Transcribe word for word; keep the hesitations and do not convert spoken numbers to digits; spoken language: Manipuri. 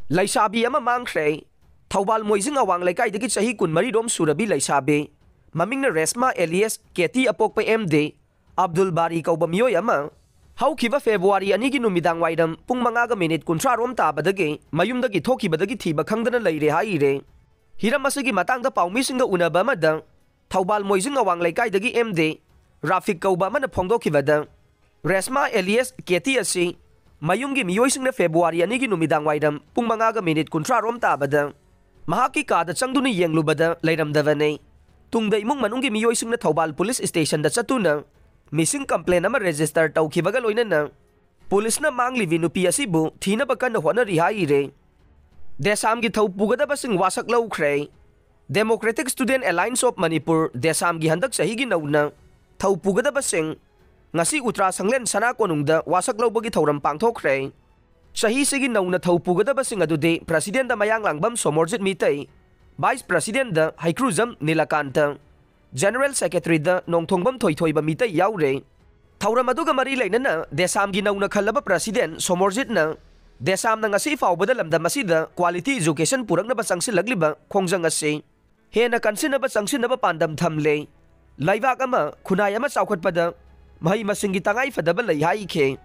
ꯂꯩꯁꯥꯕꯤ ꯑꯃ ꯃꯥꯡꯈ꯭ꯔꯦ꯫ ꯊꯧꯕꯥꯜ ꯃꯣꯏꯖꯤꯡ ꯑꯋꯥꯡ ꯂꯩꯀꯥꯏꯗꯒꯤ ꯆꯍꯤ ꯀꯨꯟꯃꯔꯤ ꯔꯣꯝ ꯁꯨꯔꯕꯤ ꯂꯩꯁꯥꯕꯤ, ꯃꯃꯤꯡꯅ ꯔꯦꯁꯃꯥ ꯑꯦꯂꯤꯌꯁ ꯀꯦꯇꯤ ꯑꯄꯣꯛꯄ ꯑꯦꯝ ꯗꯦ, ꯑꯕꯗꯨꯜ ꯕꯥꯔꯤ ꯀꯧꯕ ꯃꯤꯑꯣꯏ ꯑꯃ, ꯍꯧꯈꯤꯕ ꯐꯦꯕ꯭ꯔꯨꯋꯥꯔꯤ ꯑꯅꯤꯒꯤ ꯅꯨꯃꯤꯗꯥꯡ ꯋꯥꯏꯔꯝ ꯄꯨꯡ ꯃꯉꯥꯒ ꯃꯤꯅꯤꯠ ꯀꯨꯟꯊ꯭ꯔꯥ ꯔꯣꯝ ꯇꯥꯕꯗꯒꯤ ꯃꯌꯨꯝꯗꯒꯤ ꯊꯣꯛꯈꯤꯕꯗꯒꯤ ꯊꯤꯕ ꯈꯪꯗꯅ ꯂꯩꯔꯦ ꯍꯥꯏꯔꯦ꯫ ꯍꯤꯔꯝ ꯑꯁꯤꯒꯤ ꯃꯇꯥꯡꯗ ꯄꯥꯎꯃꯤꯁꯤꯡꯒ ꯎꯅꯕ ꯑꯃꯗ ꯊꯧꯕꯥꯜ ꯃꯣꯏꯖꯤꯡ ꯑꯋꯥꯡ ꯂꯩꯀꯥꯏꯗꯒꯤ ꯑꯦꯝ ꯗꯦ ꯔꯥꯐꯤꯛ ꯀꯧꯕ ꯑꯃꯅ ꯐꯣꯡꯗꯣꯛꯈꯤꯕꯗ, ꯔꯦꯁꯃꯥ ꯑꯦꯂꯤꯌꯁ ꯀꯦꯇꯤ ꯑꯁꯤ ꯃꯌꯨꯝꯒꯤ ꯃꯤꯑꯣꯏꯁꯤꯡꯅ ꯐꯦꯕ꯭ꯔꯨꯋꯥꯔꯤ ꯑꯅꯤꯒꯤ ꯅꯨꯃꯤꯗꯥꯡ ꯋꯥꯏꯔꯝ ꯄꯨꯡ ꯃꯉꯥꯒ ꯃꯤꯅꯤꯠ ꯀꯨꯟꯊ꯭ꯔꯥ ꯔꯣꯝ ꯇꯥꯕꯗ ꯃꯍꯥꯛꯀꯤ ꯀꯥꯗ ꯆꯪꯗꯨꯅ ꯌꯦꯡꯂꯨꯕꯗ ꯂꯩꯔꯝꯗꯕꯅꯤ꯫ ꯇꯨꯡꯗ ꯏꯃꯨꯡ ꯃꯅꯨꯡꯒꯤ ꯃꯤꯑꯣꯏꯁꯤꯡꯅ ꯊꯧꯕꯥꯜ ꯄꯨꯂꯤꯁ ꯁ꯭ꯇꯦꯁꯟꯗ ꯆꯠꯇꯨꯅ ꯃꯤꯁꯤꯡ ꯀꯝꯄ꯭ꯂꯦꯟ ꯑꯃ ꯔꯦꯖꯤꯁꯇꯔ ꯇꯧꯈꯤꯕꯒ ꯂꯣꯏꯅꯅ ꯄꯨꯂꯤꯁꯅ ꯃꯥꯡꯂꯤꯕꯤ ꯅꯨꯄꯤ ꯑꯁꯤꯕꯨ ꯊꯤꯅꯕ ꯀꯟꯅ ꯍꯣꯠꯅꯔꯤ ꯍꯥꯏꯔꯦ꯫ ꯗꯦꯁꯥꯝꯒꯤ ꯊꯧ ꯄꯨꯒꯗꯕꯁꯤꯡ ꯋꯥꯁꯛ ꯂꯧꯈ꯭ꯔꯦ꯫ Democratic Student Alliance of Manipur, ꯗꯦꯁꯥꯝꯒꯤ ꯍꯟꯗꯛ ꯆꯍꯤꯒꯤ ꯅꯧꯅ ꯊꯧ ꯄꯨꯒꯗꯕꯁꯤꯡ ꯉꯁꯤ ꯎꯇ꯭ꯔꯥ ꯁꯪꯂꯦꯟ ꯁꯅꯥ ꯀꯣꯅꯨꯡꯗ ꯋꯥꯁꯛ ꯂꯧꯕꯒꯤ ꯊꯧꯔꯝ ꯄꯥꯡꯊꯣꯛꯈ꯭ꯔꯦ꯫ ꯆꯍꯤꯁꯤꯒꯤ ꯅꯧꯅ ꯊꯧ ꯄꯨꯒꯗꯕꯁꯤꯡ ꯑꯗꯨꯗꯤ ꯄ꯭ꯔꯁꯤꯗꯦꯟꯗ ꯃꯌꯥꯡꯂꯥꯡꯕꯝ ꯁꯣꯃꯣꯔꯖꯤꯠ ꯃꯤꯇꯩ, ꯚꯥꯏꯁ ꯄ꯭ꯔꯁꯤꯗꯦꯟꯗ ꯍꯩꯀ꯭ꯔꯨꯖꯝ ꯅꯤꯂꯀꯥꯟꯇ, ꯖꯦꯅꯔꯦꯜ ꯁꯦꯀ꯭ꯔꯦꯇꯔꯤꯗ ꯅꯣꯡꯊꯣꯡꯕꯝ ꯊꯣꯏꯊꯣꯏꯕ ꯃꯤꯇꯩ ꯌꯥꯎꯔꯦ꯫ ꯊꯧꯔꯝ ꯑꯗꯨꯒ ꯃꯔꯤ ꯂꯩꯅꯅ ꯗꯦꯁꯥꯝꯒꯤ ꯅꯧꯅ ꯈꯜꯂꯕ ꯄ꯭ꯔꯁꯤꯗꯦꯟ ꯁꯣꯃꯣꯔꯖꯤꯠꯅ ꯗꯦꯁꯥꯝꯅ ꯉꯁꯤ ꯐꯥꯎꯕꯗ ꯂꯝꯗꯝ ꯑꯁꯤꯗ quality education ꯄꯨꯔꯛꯅꯕ ꯆꯪꯁꯤꯜꯂꯛꯂꯤꯕ ꯈꯣꯡꯖꯪ ꯑꯁꯤ ꯍꯦꯟꯅ ꯀꯟꯁꯤꯟꯅꯕ ꯆꯪꯁꯤꯟꯅꯕ ꯄꯥꯟꯗꯝ ꯊꯝꯂꯦ꯫ ꯂꯩꯕꯥꯛ ꯑꯃ, ꯈꯨꯟꯅꯥꯏ ꯑꯃ ꯆꯥꯎꯈꯠꯄꯗ ꯃꯍꯩ ꯃꯁꯤꯡꯒꯤ ꯇꯉꯥꯏ ꯐꯗꯕ ꯂꯩ ꯍꯥꯏꯈꯤ꯫